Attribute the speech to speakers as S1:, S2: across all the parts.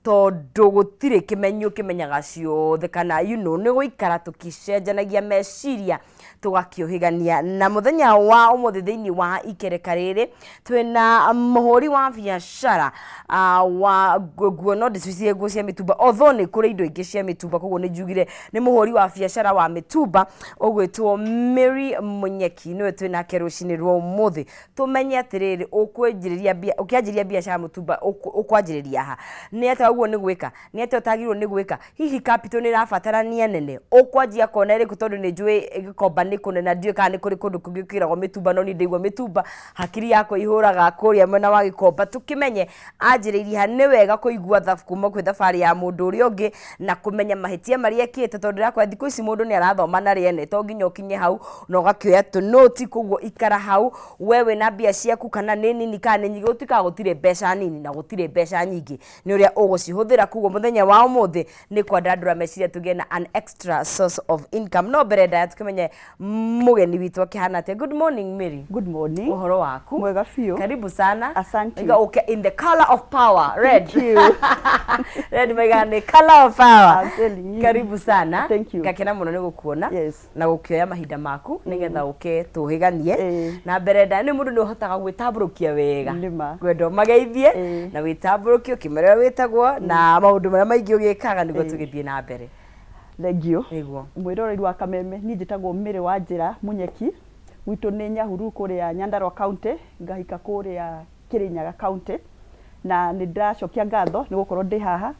S1: Tondũ gũtirĩ kĩmenyo kĩmenyaga ciothe kana nĩ gũikara tũkĩcenjanagia meciria tũgakĩũhĩgania. Na mũthenya wa ũmũthĩ thĩinĩ wa ikereka rĩrĩ twĩna mũhũri wa biacara wa nguo, no ndĩcicie nguo cia mĩtumba, although nĩ kũrĩ indo ingĩ cia mĩtumba, koguo nĩ njugire nĩ mũhũri wa biacara wa mĩtumba ũgwĩtwo Mary Munyeki, nĩwe twĩnake rũcinĩ rwa ũmũthĩ. Tũmenye atĩrĩrĩ, ũkwanjĩrĩria ũkĩanjĩrĩria biacara mũtumba ũkwanjĩrĩria ha, nĩ atĩa ũguo nĩ gwĩka, nĩ atĩa ũtagĩrĩirwo nĩ gwĩka, hihi capital nĩ ĩrabatarania nene, ũkwanjia kona ĩrĩkũ, tondũ nĩ njũĩ Gĩkomba nĩ kũnene na ndiũĩ kana nĩ kũrĩ kũndũ kũngĩ kwĩragwo mĩtumba, no niĩ ndaigua mĩtumba hakiri yakwa ihũraga kũrĩa mwena wa Gĩkomba. Tũkĩmenye anjĩrĩirie ha. Nĩ wega kũigua kuma kwĩ thabarĩ ya mũndũ ũrĩa ũngĩ na kũmenya mahĩtia marĩa ekĩte, tondũ ndĩrakwĩra thikũ ici mũndũ nĩ arathoma na rĩene, to nginya ũkinye hau na ũgakĩoya tũnũti. Koguo ikara hau we wĩna mbia ciaku, kana nĩ nini kana nĩ nyingĩ, gũtuĩkaga gũtirĩ mbeca nini na gũtirĩ mbeca nyingĩ, nĩ ũrĩa ũgũcihũthĩra. Koguo mũthenya wa ũmũthĩ nĩ kwandandũra meciria tũgĩe na an extra source of income. No mbere ndaya tũkĩmenye mũgeni witũ akĩhana atĩa. Good morning, Mary.
S2: Good morning.
S1: Ũhoro waku?
S2: Mwega biũ.
S1: Karibu sana.
S2: Asante.
S1: Iga uke in the color of power, red.
S2: Thank you.
S1: Red maiga nĩ color of power.
S2: I'm telling you.
S1: Karibu sana.
S2: Thank you.
S1: Ngakena mũno nĩ gũkuona na gũkĩoya mahinda maku nĩgetha ũke tũhĩganie. Na mbere ndaya nĩ mũndũ nĩ ũhotaga gwĩtambũrũkia wega.
S2: Nĩma.
S1: Ngwenda ũmageithie na wĩtambũrũkie ũkĩmera ũrĩa wĩtagwo na maũndũ marĩa maingĩ ũgĩkaga nĩguo tũgĩthiĩ na mbere.
S2: Thengiũ.
S1: Nĩguo.
S2: Mwĩroreri wa Kameme, niĩ njĩtagwo Mary wa Njĩra Munyeki, gwitũ nĩ Nyahururu kũrĩa Nyandarua County, ngahika kũrĩa Kĩrĩnyaga County, na nĩ ndĩracokia ngatho nĩ gũkorwo ndĩ haha,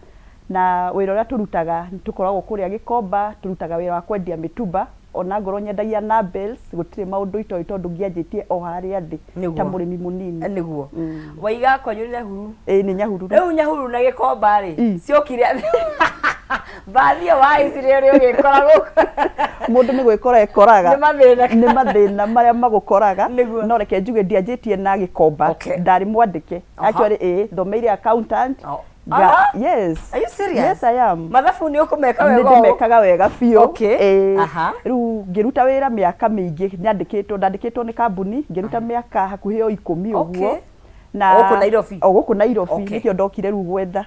S2: na wĩra ũrĩa tũrutaga, tũkoragwo kũrĩa Gĩkomba, tũrutaga wĩra wa kwendia mĩtumba, ona ngorwo nyendagia na bales, gũtirĩ maũndũ itoĩ tondũ ngĩanjĩtie o harĩa thĩ ta mũrĩmi mũnini.
S1: Nĩguo. Waiga kwanyu nĩ Nyahururu?
S2: Ĩĩ, nĩ Nyahururu.
S1: Rĩu Nyahururu na Gĩkomba rĩ, ciokire mbathi ĩyo wahaicire ũrĩa ũgĩkora gũkũ?
S2: Mũndũ nĩ gwĩkora ekoraga.
S1: Nĩ mathĩna.
S2: Nĩ mathĩna marĩa magũkoraga.
S1: Nĩguo.
S2: No reke njuge ndianjĩtie na Gĩkomba. Ndarĩ mwandĩke. Actually, ĩĩ, thomeire accountant.
S1: Oh.
S2: Yes.
S1: Are you serious?
S2: Yes, I am.
S1: Mathabu nĩ ũkũmeka
S2: Nĩ
S1: wega ũũ?
S2: ndĩmekaga wega biũ. Ĩĩ. Rĩu ngĩruta wĩra mĩaka mĩingĩ nyandĩkĩtwo, ndandĩkĩtwo nĩ kambuni, ngĩruta mĩaka hakuhĩ o 10 ũguo.
S1: Na gũkũ Nairobi?
S2: O gũkũ Nairobi. Nĩkĩo ndokire rĩu gwetha.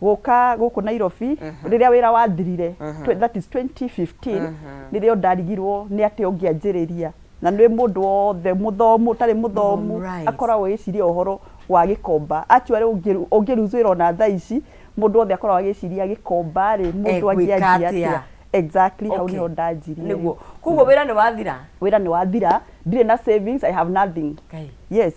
S2: Gũka gũkũ Nairobi, rĩrĩa wĩra wathirire, that is 2015, nĩrĩo ndarigirwo nĩ atĩa ũngĩanjĩrĩria. Na nĩ mũndũ wothe mũthomu, ũtarĩ mũthomu, akoragwo agĩciria ũhoro wa Gĩkomba. Actually ũngĩ lose wĩra ona thaa ici, mũndũ wothe akoragwo agĩciria Gĩkomba rĩ, mũndũ
S1: Egwĩka
S2: angĩanjia
S1: atĩa?
S2: atĩa? Exactly, hau nĩho ndanjirie.
S1: Nĩguo. Koguo wĩra nĩ wathira?
S2: Wĩra nĩ wathira, ndirĩ na savings, I have nothing.
S1: Ngai.
S2: Yes.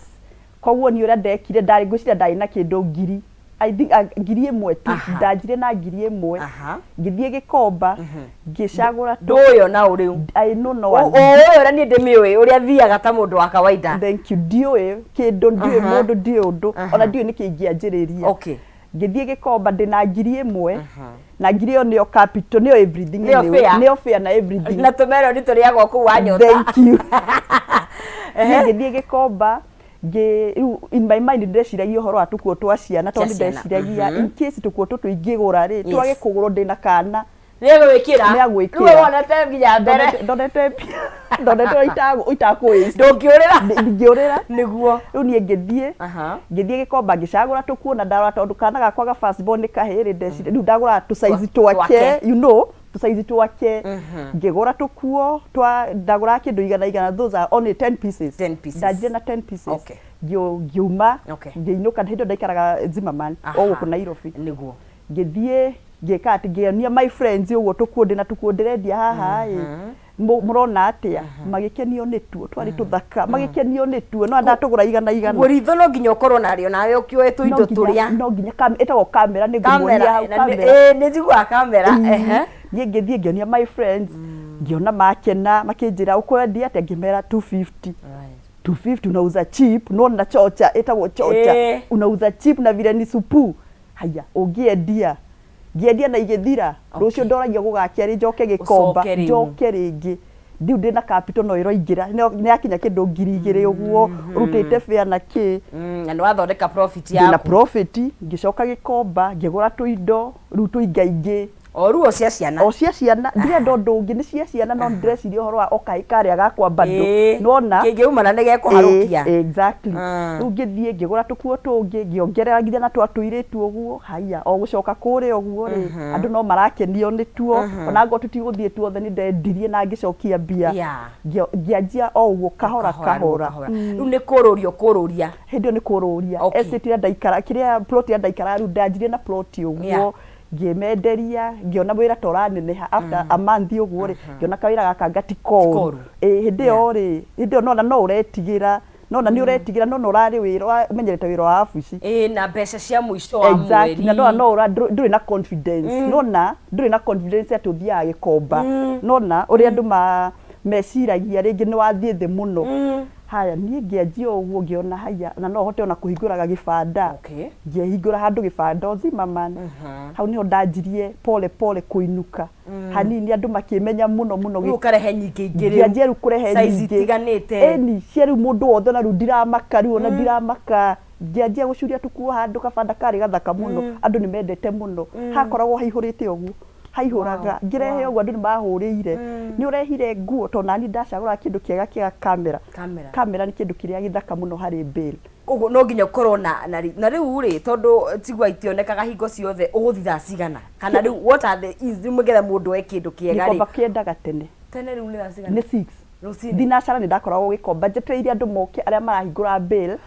S2: Koguo niĩ ũrĩa ndekire, ndarĩ ngwĩciria ndarĩ na kĩndũ ngiri, I think 1,000 tu. Ndanjirie na 1,000. Ngĩthiĩ Gĩkomba, ngĩcagũra
S1: Ndũĩ ona ũ rĩu?
S2: I know no one.
S1: Ũĩ ũrĩa niĩ ndĩmĩũĩ, ũrĩa thiaga ta mũndũ wa kawaida.
S2: Thank you. Ndiũĩ kĩndũ, ndiũĩ mũndũ, ndiũĩ ũndũ, ona ndiũĩ nĩkĩ ingĩanjĩrĩria. Ngĩthiĩ Gĩkomba ndĩna 1,000, na ngiri ĩyo nĩyo capital, nĩyo everything
S1: Nĩyo
S2: anyway.
S1: fare.
S2: Nĩyo fare na everything.
S1: Na tũmeroni tũrĩagwo kũu wanyota.
S2: Thank you. Niĩ ngĩthiĩ Gĩkomba, ngĩ rĩu in my mind ndĩreciragia ũhoro wa tũkuo twa ciana, tondũ
S1: Cia ciana.
S2: ndĩreciragia in case tũkuo tũtũ ingĩgũra rĩ, twage kũgũrwo ndĩna kana.
S1: Nĩegwĩkĩra.
S2: Nĩagwĩkĩra.
S1: Rĩu we wonete nginya mbere.
S2: Ndonete ũrĩa itakũ waste.
S1: Ndũngĩũrĩra.
S2: Ndingĩũrĩra.
S1: Nĩguo.
S2: Rĩu niĩ ngĩthiĩ, ngĩthiĩ Gĩkomba ngĩcagũra tũkuo na ndarora tondũ kana gakwa ga first born nĩ kahĩĩ rĩ, ndeciria rĩu ndagũraga tũ size twake,
S1: Twake.
S2: Tũ size twake. Ngĩgũra tũkuo twa, ndagũraga kĩndũ igana igana, those are only 10 pieces.
S1: 10 pieces.
S2: Ndanjire na 10 pieces. Ngiuma, ngĩinũka, hĩndĩ ĩyo ndaikaraga Zimmerman, o gũkũ Nairobi. Ngĩthiĩ ngĩka atĩ ngĩonia my friends ũguo tũkuo ndĩna tũkuo ndĩrendia haha ĩ, mũrona atĩa? Magĩkenio nĩtuo, twarĩ tũthaka, magĩkenio nĩtuo, no ndatũgũra igana igana.
S1: Guo ritho no nginya ũkorwo narĩo nawe ũkĩoe tũindo tũrĩa.
S2: No nginya ĩtagwo kamera, nĩ ngũmuonia
S1: Kamera,
S2: hau
S1: na nĩ
S2: kamera.
S1: ĩĩ nĩ njiguaga kamera, ehe.
S2: Niĩ ngĩthiĩ ngĩonia my friends, ngĩona makena, makĩnjĩra ũkwendia atĩa, ngĩmera 250. 250 unauza cheap, nona chocha, ĩtagwo chocha. Unauza cheap na vile ni supu. Haya, ũngĩendia, ngĩendia na igĩthira, rũciũ ndoragia gũgakĩa rĩ njoke Gĩkomba,
S1: Ũcoke rĩu.
S2: njoke rĩngĩ. Ndiu ndĩna capital no ĩroingĩra, nĩ yakinya kĩndũ 2,000 ũguo, ũrutĩte fare na kĩ.
S1: Na nĩ wathondeka profit
S2: Ndĩna
S1: yaku.
S2: profit, ngĩcoka Gĩkomba, ngĩgũra tũindo, rĩu tũingaingĩ.
S1: O ruo cia ciana.
S2: O cia ciana, ndirenda ũndũ ũngĩ, nĩ cia ciana, no nĩndĩreciria ũhoro wa o kahĩ karĩa gakwa bado. Nĩwona?
S1: Kĩngĩumana nĩ gekũharũkia.
S2: Ĩĩ, exactly. Rĩu ngĩthiĩ ngĩgũra tũkuo tũngĩ, ngĩongerera nginya na twa tũirĩtu ũguo, haiya, o gũcoka kũrĩa ũguo rĩ, andũ no marakenio nĩ tuo, ona angorwo tũtigũthiĩ tuothe nĩ ndendirie na ngĩcokia mbia. Ngĩanjia o ũguo kahora kahora.
S1: Rĩu nĩ kũrũria ũkũrũria.
S2: Hĩndĩ ĩyo nĩ kũrũria. Estate ĩrĩa ndaikara, kĩrĩa plot ĩrĩa ndaikaraga rĩu ndanjirie na plot ũguo. Ngĩmenderia, ngĩona wĩra ta ũraneneha after a month ũguo rĩ, ngĩona kawĩra gaka anga ti koru.
S1: Koru.
S2: Ĩĩ hĩndĩ ĩyo rĩ, hĩndĩ ĩyo nona no ũretigĩra, nona nĩ ũretigĩra nona ũrarĩ wĩra, ũmenyerete wĩra wa wabici.
S1: Ĩĩ na mbeca cia mũico wa
S2: Exactly, na
S1: mweri.
S2: nona no ũra, ndũrĩ na confidence, nona ndũrĩ na confidence atĩ ũthiaga gĩkomba, nona ũrĩa andũ ma meciragia rĩngĩ nĩ wathiĩ thĩ mũno. Haya, niĩ ngĩanjia ũguo ngĩona haiya, na no hote ona kũhingũraga gĩbanda. Ngĩhingũra handũ gĩbanda o Zimmerman. Hau nĩho ndanjirie pole pole kũinũka. Hanini andũ makĩmenya mũno mũno.
S1: Rĩu ũkarehe nyingĩ ingĩ rĩu.
S2: Ngĩanjia rĩu kũrehe
S1: Size
S2: nyingĩ.
S1: itiganĩte.
S2: Ĩni, cia rĩu mũndũ wothe ona rĩu ndiramaka rĩu ona ndiramaka. Ngĩanjia gũcuria tũkuo handũ kabanda karĩ gathaka mũno. Andũ nĩ mendete mũno. Hakoragwo haihũrĩte ũguo. Haihũraga. Ngĩrehe ũguo andũ nĩ mahũrĩire. Nĩ ũrehire nguo tondũ nani ndacagũraga kĩndũ kĩega kĩa kamera.
S1: Kamera.
S2: Kamera nĩ kĩndũ kĩrĩa gĩthaka mũno harĩ bale.
S1: Koguo no nginya ũkorwo na na na rĩu rĩ, tondũ tigua itionekaga hingo ciothe, ũgũthiĩ thaa cigana? Kana rĩu what are the easy rĩu nĩgetha mũndũ oe kĩndũ kĩega rĩ?
S2: Gĩkomba kĩendaga tene.
S1: Tene rĩu nĩ thaa cigana?
S2: Nĩ 6.
S1: Rũcinĩ?
S2: Thinacara nĩ ndakoragwo Gĩkomba njetereire andũ moke arĩa marahingũra bale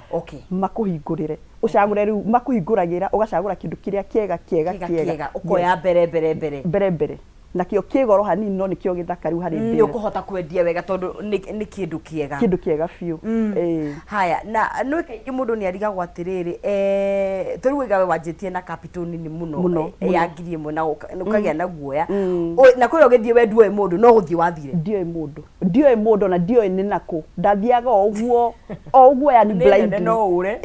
S2: makũhingũrĩre. Ũcagũre rĩu makũhingũragĩra ũgacagũra kĩndũ kĩrĩa kĩega kĩega
S1: Kĩega
S2: kĩega.
S1: kĩega, ũkoya mbere mbere mbere.
S2: Mbere mbere. Nakĩo kĩ goro hanini no nĩkĩo gĩthaka rĩu harĩ
S1: Nĩ
S2: mbere.
S1: ũkũhota kwendia wega tondũ nĩ kĩndũ kĩega.
S2: Kĩndũ kĩega biũ. Ĩĩ.
S1: Haya, na nĩ kaingĩ mũndũ nĩ arigagwo atĩrĩrĩ, eh, ta rĩu waiga we wanjĩtie na capital nini mũno,
S2: Mũno,
S1: ya
S2: mũno.
S1: 1000 na ũkagĩa na guoya. Na kũrĩa ũgĩthiĩ we nduoĩ mũndũ, no gũthiĩ wathire.
S2: Ndioĩ mũndũ. Ndioĩ mũndũ na ndioĩ nĩ nakũ. Ndathiaga o ũguo, o ũguo yani
S1: Nĩ nene
S2: blindly.
S1: no ũre.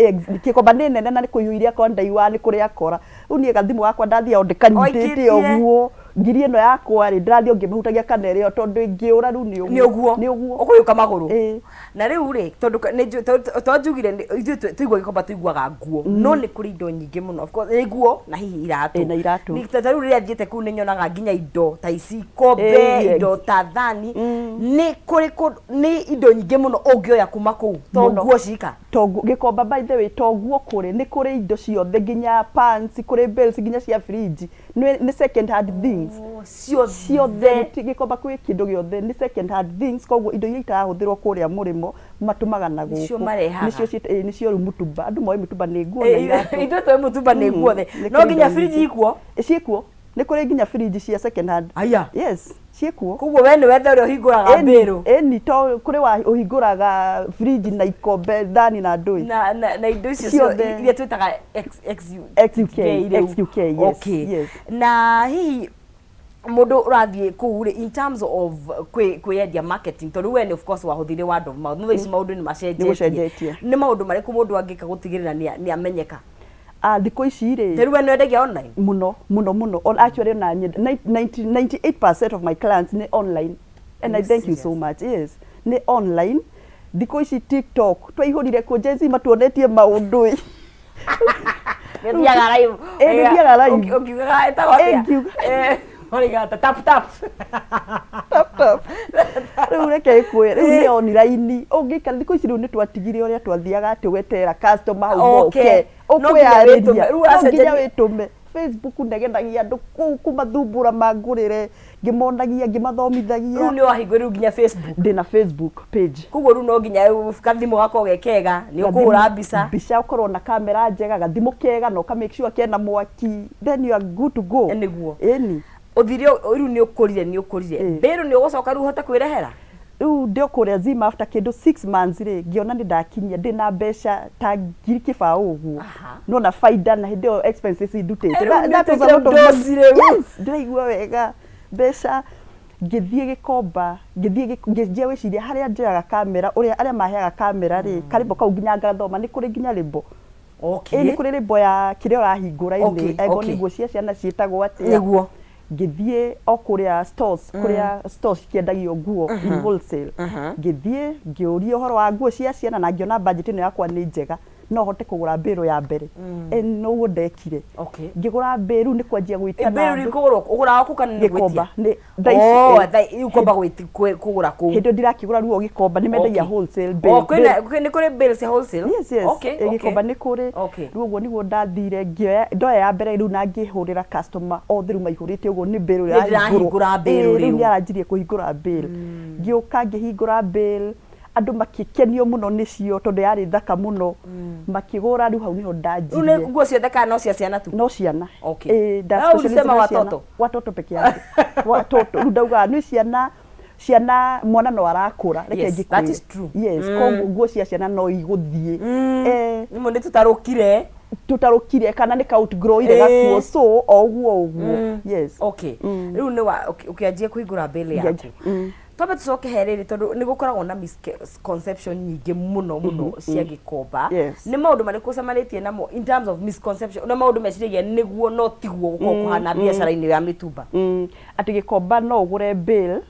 S2: Gĩkomba nĩ nene na nĩ kũiyũire akora ndaiugaga nĩ kũrĩ akora. Rĩu niĩ gathimũ gakwa ndathiaga o ndĩkanyitĩte
S1: Oikĩtie.
S2: ũguo. Ngiri ĩno yakwa rĩ, ndĩrathiĩ o ngĩmĩhutagia kana ĩrĩ o tondũ ĩngĩũra rĩu nĩ ũguo.
S1: Nĩ ũguo.
S2: Nĩ ũguo.
S1: Ũkũiyũka magũrũ.
S2: Ĩĩ.
S1: Na rĩu rĩ, tondũ nĩ njũ- to njugire ithuĩ tũigua gĩkomba tũiguaga nguo, no nĩ kũrĩ indo nyingĩ mũno. Of course, nĩ nguo na hihi iratũ.
S2: Ĩĩ, na iratũ.
S1: Nĩ- ta rĩu rĩrĩa thiĩte kũu nĩ nyonaga nginya indo ta ici ikombe, indo ta thani. Nĩ kũrĩ kũndũ, nĩ indo nyingĩ mũno ũngĩoya kuma kũu to
S2: Mũno.
S1: nguo cika.
S2: To nguo, Gĩkomba by the way, to nguo kũrĩ, nĩ kũrĩ indo ciothe nginya pants, kũrĩ bales nginya cia fridge. Nĩ second hand things.
S1: Ciothe.
S2: Ciothe, Gĩkomba kwĩ kĩndũ gĩothe, nĩ second hand things, koguo indo iria itarahũthĩrwo kũrĩa mũrĩmo matũmaga na gũkũ.
S1: Nĩcio marehaga.
S2: Nĩcio nĩcio rĩu mũtumba. Andũ moĩ mũtumba nĩ nguo na iratũ.
S1: Ithuĩ tũĩ mũtumba nĩ nguo thĩ.
S2: Nĩ
S1: No
S2: kũrĩ
S1: nginya
S2: indo
S1: fridge
S2: nyingĩ.
S1: ikuo?
S2: Ciĩkuo. Nĩ kũrĩ nginya fridge cia second hand.
S1: Aya.
S2: Yes, ciĩkuo.
S1: Koguo we nĩwe ũrĩa ũhingũraga mbĩrũ.
S2: Ĩni, to kũrĩ wa ũhingũraga fridge na ikombe, thani na ndũĩ.
S1: Na indo icio
S2: Ciothe.
S1: Iria twĩtaga X, XU,
S2: XUK,
S1: rĩu.
S2: XUK, yes, yes.
S1: Na hihi mũndũ ũrathiĩ kũu rĩ, in terms of kwĩyendia marketing, tondũ we nĩ of course wahũthĩire word of mouth, no thaa ici maũndũ nĩ macenjetie.
S2: Nĩ gũcenjetie.
S1: Nĩ maũndũ marĩkũ mũndũ angĩka gũtigĩrĩra nĩ amenyeka?
S2: Thikũ ici rĩ,
S1: Ta rĩu we nĩ wendagia online?
S2: Mũno, mũno, mũno. On actually ona 98% of my clients nĩ online. And
S1: Are
S2: I
S1: you
S2: thank you so
S1: serious?
S2: much. Yes. Nĩ online. Thikũ ici TikTok, twaihũrire kũ Gen Z matuonetie maũndũ ĩ.
S1: Nĩ ũthiaga live.
S2: Ĩ, nĩ thiaga live.
S1: Ũkiugaga ĩtagwo atĩa?
S2: Ĩ, ngiuga.
S1: Ũroiga atĩa? Tap tap.
S2: Tap tap. Rĩu reke ĩkwĩre, rĩu nĩ online. Ũngĩikara thikũ ici rĩu nĩ twatigire ũrĩa twathiaga atĩ ũgeterera customer hau
S1: Oke.
S2: moke.
S1: No nginya
S2: Ũkwĩyarĩria.
S1: wĩtũme. Rĩu
S2: No nginya
S1: ũracenjania.
S2: wĩtũme. Facebook negenagia andũ kũu kũmathumbũra mangũrĩre, ngĩmonagia, ngĩmathomithagia.
S1: Rĩu nĩ wahingũrire rĩu nginya Facebook?
S2: Ndĩna Facebook page.
S1: Koguo rĩu no nginya gathimũ gakorwo ge kega, nĩ ũkũhũra mbica.
S2: Mbica ũkorwo na kamera njega, gathimũ kega na ũka make sure kena mwaki, then you are good to go.
S1: Nĩguo.
S2: Ĩni.
S1: Ũthire rĩu nĩ ũkũrire, nĩ ũkũrire. Mbĩrũ nĩ ũgũcoka rĩu ũhote kwĩrehera?
S2: Rĩu ndĩ o kũrĩa Zima after kĩndũ 6 months rĩ, ngĩona nĩ ndakinyia, ndĩna mbeca ta 10,000 ũguo. Nona baida na hĩndĩ ĩyo expenses ndutĩte.
S1: Rĩu
S2: That was a
S1: nĩ
S2: lot of money.
S1: ũtuĩkire rĩu.
S2: Yes, ndĩraigua wega. Mbeca ngĩthiĩ Gĩkomba, ngĩthiĩ ngĩnjia gwĩciria harĩa njoyaga kamera, ũrĩa arĩa maheaga kamera rĩ, karĩmbo kau nginya ngathoma, nĩ kũrĩ nginya rĩmbo. Ĩ, nĩ kũrĩ rĩmbo ya kĩrĩa ũrahingũra ĩnĩ, angĩkorwo nĩ nguo cia ciana ciĩtagwo atĩa. Ngĩthiĩ o kũrĩa stores, kũrĩa stores cikĩendagio nguo in wholesale. Ngĩthiĩ ngĩũria ũhoro wa nguo cia ciana na ngĩona budget ĩno yakwa nĩ njega. No hote kũgũra mbĩrũ ya mbere. Noguo ndekire. Ngĩgũra mbĩrũ nĩ kwanjia gwĩtana
S1: Mbĩrũ
S2: andũ.
S1: Kũgũrwo ũgũraga kũ kana nĩ
S2: Gĩkomba
S1: gwĩtia?
S2: Nĩ thaa ici.
S1: Oh, ũkomba kũgũra kũu.
S2: Hĩndĩ ĩyo ndirakĩgũra ruo Gĩkomba nĩ mendagia wholesale bale.
S1: Oh, kwĩna nĩ kũrĩ bales cia wholesale?
S2: Yes. Gĩkomba nĩ kũrĩ. Rĩu ũguo nĩguo ndathire ngĩoya, ndoya ya mbere rĩu na ngĩhũrĩra customer othe, rĩu maihũrĩte ũguo nĩ bale.
S1: Nĩ ndĩrahingũra bale.
S2: Rĩu
S1: rĩu.
S2: Nĩ aranjirie kũhingũra bale. Ngĩũka ngĩhingũra bale, andũ makĩkenio mũno nĩcio tondũ yarĩ thaka mũno, makĩgũra. Rĩu hau nĩho
S1: Rĩu nĩ
S2: ndanjirie.
S1: Nguo ciothe kana no cia ciana tu?
S2: No ciana.
S1: Ĩĩ,
S2: nda
S1: Ah, ulisema
S2: specialize na ciana.
S1: watoto?
S2: Watoto peke yake, watoto. Rĩu ndaugaga nĩ ciana, ciana mwana no arakũra, reke
S1: Yes, that
S2: ngĩkwĩre.
S1: is true.
S2: Yes, koguo nguo cia ciana no igũthiĩ.
S1: Nĩmo nĩ tũtarũkire.
S2: Tũtarũkire kana nĩ outgrowire gakuo, so o ũguo ũguo, yes.
S1: Okay. Rĩu nĩ wa ũkĩanjia kũhingũra bale yaku.
S2: Ngĩanjia.
S1: Twambe tũcoke he rĩrĩ, tondũ nĩ gũkoragwo na misconception nyingĩ mũno mũno cia Gĩkomba. Nĩ maũndũ marĩkũ ũcemanĩtie namo in terms of misconception, na maũndũ meciragia nĩguo no tiguo gũkorwo kũhana biacara-inĩ ya mĩtumba?
S2: Atĩ Gĩkomba no ũgũre bale,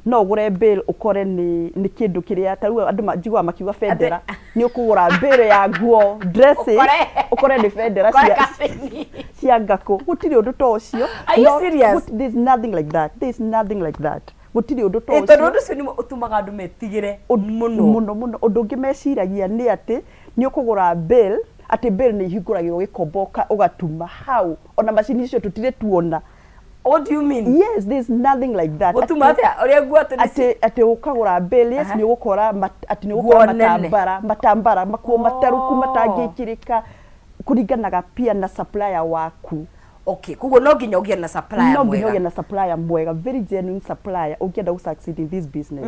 S2: no ũgũre bale ũkore nĩ kĩndũ kĩrĩa ta rĩu andũ njiguaga makiuga bendera, nĩ ũkũgũra bale ya nguo, dresses,
S1: Ũkore
S2: ũkore nĩ bendera
S1: ũkore
S2: cia
S1: kambĩni.
S2: Cia ngakũ. Gũtirĩ ũndũ ta ũcio.
S1: Are you serious?
S2: There's nothing like that, there's nothing like that, gũtirĩ ũndũ ta
S1: Ĩ, tondũ
S2: ũcio.
S1: Ũndũ ũcio nĩmo ũtũmaga andũ metigĩre mũno.
S2: Mũno mũno. Ũndũ ũngĩ meciragia nĩ atĩ nĩ ũkũgũra bale, atĩ bale nĩ ihingũragĩrwo Gĩkomba ũgatuma hau, ona macini icio tũtirĩ tuona.
S1: What do you mean?
S2: Yes, there's nothing like that.
S1: Gũtuma atĩa ũrĩa nguo atĩ nĩ
S2: Atĩ ũkagũra bale, yes, nĩ ũgũkora atĩ nĩ
S1: Nguo
S2: ũgũkora
S1: nene.
S2: matambara makuo mataruku matangĩkĩrĩka. Kũringanaga pia na supplier waku.
S1: Okay, koguo no nginya ũgĩe na supplier
S2: No nginya
S1: mwega.
S2: ũgĩe na supplier mwega, very genuine supplier, ũngĩenda gũ succeed in this business.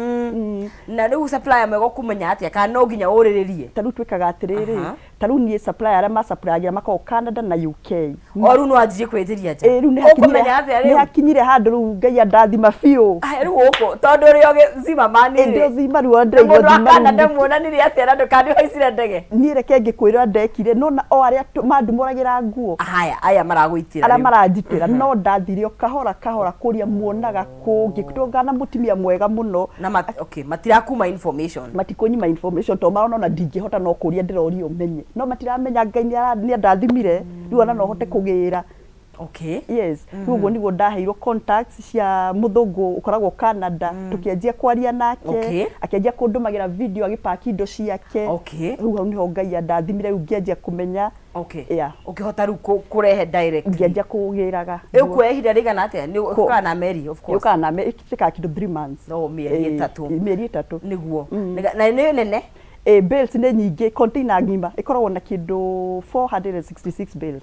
S1: Na rĩu supplier mwega ũkũmenya atĩa, kana no nginya ũrĩrĩrie?
S2: Ta rĩu twĩkaga atĩrĩrĩ, ta rĩu niĩ supplier arĩa macupplyagĩra makoragwo Canada na UK.
S1: O rĩu no anjirie kwĩtĩria nja?
S2: Ĩ, rĩu nĩ
S1: Ũkũmenya atĩa
S2: nĩ
S1: rĩu?
S2: Hakinyire handũ rĩu Ngai andathima biũ.
S1: Aya, rĩu ũkũ tondũ ũrĩ o Zimmerman
S2: Ĩ, ndĩ
S1: rĩ
S2: Zima rĩu
S1: na
S2: ndĩraigua
S1: mũndũ wa
S2: Zima
S1: Canada
S2: rĩu.
S1: Muonanirie atĩa na ndũkana ũhaicire ndege?
S2: Niĩ reke ngĩkwĩra, ndekire nona o arĩa mandumũragĩra nguo.
S1: Haya, aya maragũitĩra
S2: Arĩa
S1: rĩu.
S2: maranjitĩra, no ndathire o kahora kahora kũria muonaga kũ, ngĩtũngana na mũtumia mwega mũno.
S1: Na okay, matirakuma information?
S2: Matikũnyima information tondũ marona ona ndingĩhota, no kũria ndĩroria ũmenye, no matiramenya Ngai nĩ andathimire rĩu ona no hote kũgĩra. Yes, rĩu ũguo nĩguo ndaheirwo contacts cia mũthũngũ ũkoragwo Canada, tũkĩanjia kwaria nake. Akĩanjia kũndũmagĩra video agĩpaki indo ciake. Rĩu hau nĩho Ngai andathimire, rĩu ngĩanjia kũmenya. Yeah.
S1: Ũkĩhota rĩu kũrehe direct.
S2: Ngĩanjia kũgĩraga.
S1: Ĩkuoya ihinda rĩigana atĩa? Nĩ ũkaga na meri, of course.
S2: Yũkaga na ĩkaga kĩndũ 3 months.
S1: No mĩeri 3.
S2: Mĩeri 3.
S1: Nĩguo. Na nĩ nene.
S2: Bales nĩ nyingĩ, container ng'ima ĩkoragwo na kĩndũ 466 bales.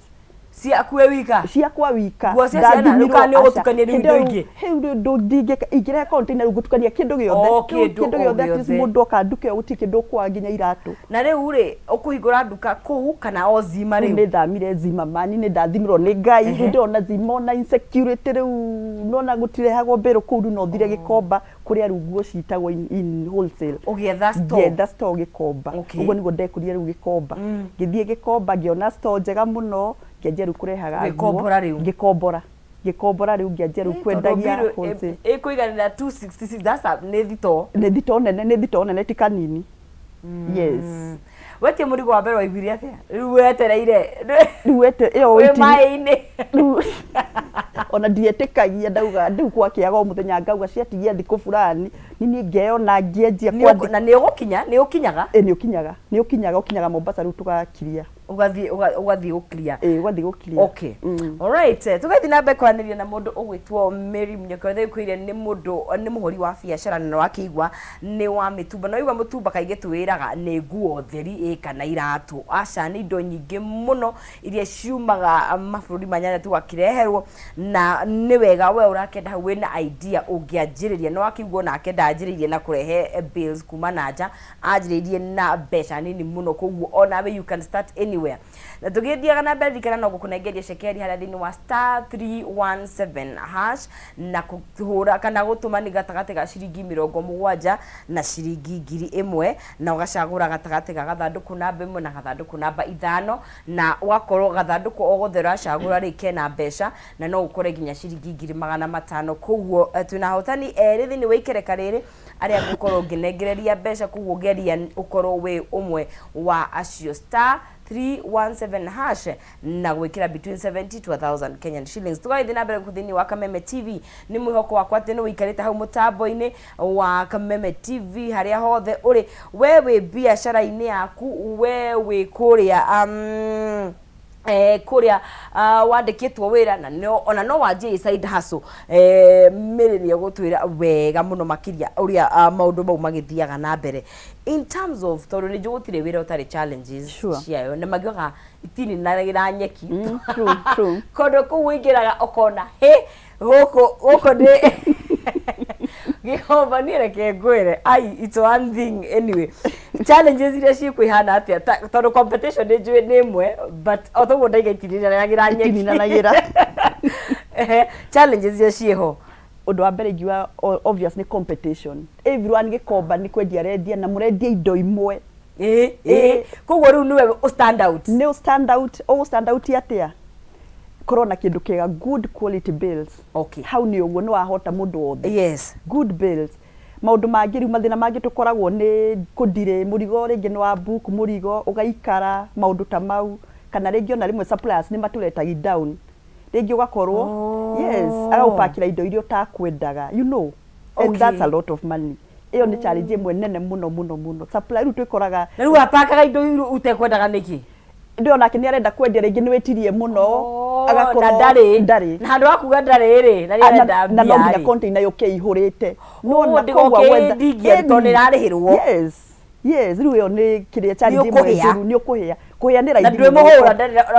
S1: Ciaku wĩ wika?
S2: Ciakwa wika.
S1: Nguo cia ciana, rĩu kana nĩ ũgũtukania rĩu indo ingĩ?
S2: Hĩu rĩu ndingĩka, ingĩrehe container rĩu ngũtukania kĩndũ gĩothe.
S1: O
S2: Rĩu
S1: kĩndũ,
S2: kĩndũ
S1: o
S2: gĩothe, at least
S1: gĩothe.
S2: mũndũ oka nduka ĩyo gũtirĩ kĩndũ ũkwaga, nginya iratũ.
S1: Na rĩu rĩ, ũkũhingũra nduka kũu kana o Zima?
S2: Rĩu
S1: rĩu
S2: nĩ thamire Zimmerman, nĩ ndathimirwo nĩ Ngai. Rĩu ndĩrona Zima ona insecurity, rĩu nona gũtirehagwo mbĩrũ kũu, rĩu no thire Gĩkomba kũrĩa rĩu nguo citagwo in wholesale.
S1: Ũgĩetha store?
S2: Ngĩetha store Gĩkomba. Ũguo nĩguo ndekũrire rĩu Gĩkomba. Ngĩthiĩ Gĩkomba ngĩona store njega mũno, ngĩanjia rĩu kũrehaga nguo.
S1: Ũgĩkombora rĩu?
S2: Ngĩkombora, ngĩkombora rĩu, ngĩanjia rĩu
S1: Tondũ
S2: kwendagia
S1: bill
S2: wholesale.
S1: ĩkũiganĩra 266, that's nĩ thitoo.
S2: Nĩ thitoo nene, nĩ thitoo nene, ti kanini, yes.
S1: Wetie mũrigo wa mbere waiguire atĩa? Rĩu wetereire?
S2: Rĩu wete ĩyo
S1: wĩ
S2: waiting
S1: maĩ-inĩ.
S2: Rĩu ona ndietĩkagia, ndauga rĩu gwakĩaga o mũthenya ngauga ciatigia thikũ fulani nini ngeyona ngĩanjia kwandĩka.
S1: Na nĩ ũgũkinya, nĩ ũkinyaga?
S2: Ĩ, nĩ ũkinyaga, nĩ ũkinyaga, ũkinyaga Mombasa, rĩu tũgakiria.
S1: Ũgathiĩ gũclear?
S2: Ĩ, ũgathiĩ gũkiria.
S1: Okay. Alright, tũgathiĩ na mbere kwaranĩria na mũndũ ũgwĩtwo Mary Munyeki ũrĩa kwĩire nĩ mũndũ, nĩ mũhũri wa biacara, na wakĩigua nĩ wa mĩtumba. Na waigua mũtumba kaingĩ twĩraga nĩ nguo theri ĩ kana iratũ. Aca, nĩ indo nyingĩ mũno iria ciumaga mabũrũri ma nyanja tũgakĩreherwo, na nĩ wega we ũrakenda hau wĩna idea ũngĩanjĩrĩria. Na wakĩigua onake ndanjĩrĩirie na kũrehe bills kuma na nja, anjĩrĩirie na mbeca nini mũno, koguo onawe you can start anywhere. Na tũgĩthiaga na mbere, ririkana no gũkũnengeria cekeri harĩa thĩinĩ wa *317# na kũhũra kana gũtũma nĩ gatagatĩ ga ciringi 70 na ciringi 1000, na ũgacagũra gatagatĩ ga gathandũkũ namba 1 na gathandũkũ namba 5, na ũgakorwo gathandũkũ o gothe ũracagũra rĩ kena mbeca, na no ũkore nginya ciringi 500,000. Koguo twĩna ahotani erĩ thĩinĩ wa ikereka rĩrĩ arĩa ngũkorwo ngĩnengereria mbeca, koguo geria ũkorwo wĩ ũmwe wa acio. Star 317 hash na gwĩkĩra between 70 to 1000 Kenyan shillings. Tũgagĩthiĩ na mbere gũkũ thĩinĩ wa Kameme TV. Nĩ mwĩhoko wakwa atĩ nĩ ũikarĩte hau mũtambo-inĩ wa Kameme TV harĩa hothe ũrĩ, we wĩ biacara-inĩ yaku, we wĩ kũrĩa kũrĩa wandĩkĩtwo wĩra na no, ona no wanjie side hustle. Mary nĩ egũtwĩra wega mũno makĩria ũrĩa maũndũ mau magĩthiaga na mbere in terms of, tondũ nĩ njũĩ gũtirĩ wĩra ũtarĩ challenges ciayo, na magiugaga itininagĩra nyeki.
S2: True, true.
S1: Kũndũ kũu ũingĩraga ũkona hĩ gũkũ gũkũ nĩ Gĩkomba. Niĩ reke ngwĩre, ai, it's one thing. Anyway, challenges iria ciĩkuo ihana atĩa? Tondũ competition nĩ njũĩ nĩ ĩmwe, but o toguo ndaiga itininanagĩra nyeki.
S2: Itininanagĩra.
S1: Ehe, challenges iria ciĩho.
S2: Ũndũ wa mbere ingiuga obvious nĩ competition. Everyone Gĩkomba nĩ kwendia arendia na mũrendia indo imwe.
S1: Ĩĩ, koguo rĩu nĩwe ũ stand out.
S2: Nĩ ũ stand out. Ũgũ stand out atĩa? Korwo na kĩndũ kĩega, good quality bales. Hau nĩ ũguo nĩ wahota mũndũ wothe. Good bales. Maũndũ mangĩ rĩu, mathĩna mangĩ tũkoragwo nĩ kũndirĩ mũrigo, rĩngĩ nĩ wa book mũrigo ũgaikara, maũndũ ta mau, kana rĩngĩ ona rĩmwe suppliers nĩ matũletagi down, rĩngĩ ũgakorwo yes agagũpakĩra indo iria ũtakwendaga, and that's a lot of money. Ĩyo nĩ challenge ĩmwe nene mũno mũno mũno. Supply rĩu twĩkoraga
S1: Na rĩu apakaga indo iru ũtekwendaga nĩkĩ?
S2: Ndĩ onake nĩ arenda kwendia, rĩngĩ nĩ wĩtirie mũno.
S1: Oh, na ndarĩ.
S2: Ndarĩ.
S1: Na handũ ha kuga ndarĩ rĩ, na nĩ
S2: Ah, na
S1: arenda
S2: na no
S1: mbia
S2: nginya
S1: rĩ.
S2: container yũke ihũrĩte.
S1: Oh,
S2: Nĩwona?
S1: ndĩgoke
S2: Koguo gwetha
S1: ndingia tondũ nĩ ĩrarĩhĩrwo.
S2: Yes, rĩu ĩyo nĩ kĩrĩa challenge ĩmwe
S1: Nĩ ũkũhĩa.
S2: njũru. Nĩ ũkũhĩa. Kũhĩa nĩ
S1: Na
S2: raithi mũno.
S1: ndwĩmũhũra.